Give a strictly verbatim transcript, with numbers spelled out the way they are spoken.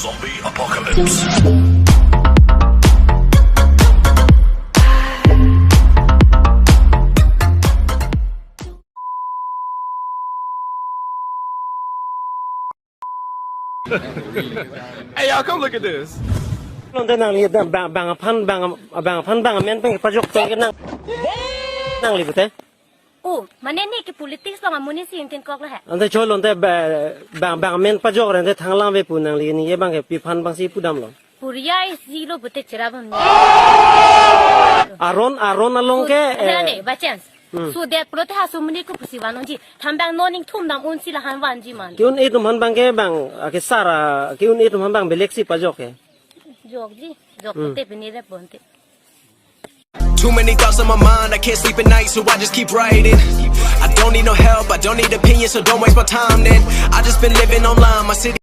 Zombie Apocalypse. Hey, y'all, come look at this. Lonte nangli bang, bang, bang aphan bang, bang aphan bang amen pen pajok pen ke nang, nangli pute. Oh, mane ne ke politics bang amonit si ingtinkok lo he. Ante cholo ante ba-, bang, bang amen pajok rente thanglang ve pu nangli ningje bang ke pi aphan bang si pudamlo. Puriya isi lo pute chera bang. Aron, aron along ke, ne, eh, ne, by chance. Hmm. So that pulote ha so muni ko pusi vanji. Thambang non ingthum dam un si lahan vanji man. Ke-un-e atum aphan bang ke bang, ake sara, ke-un-e atum aphan bang belek si pajok ke. Jokji, jok Hmm. pute pini rep bonte. Too many thoughts on my mind, I can't sleep at night, so I just keep writing. I don't need no help, I don't need opinions, so don't waste my time then. I just been living online, my city.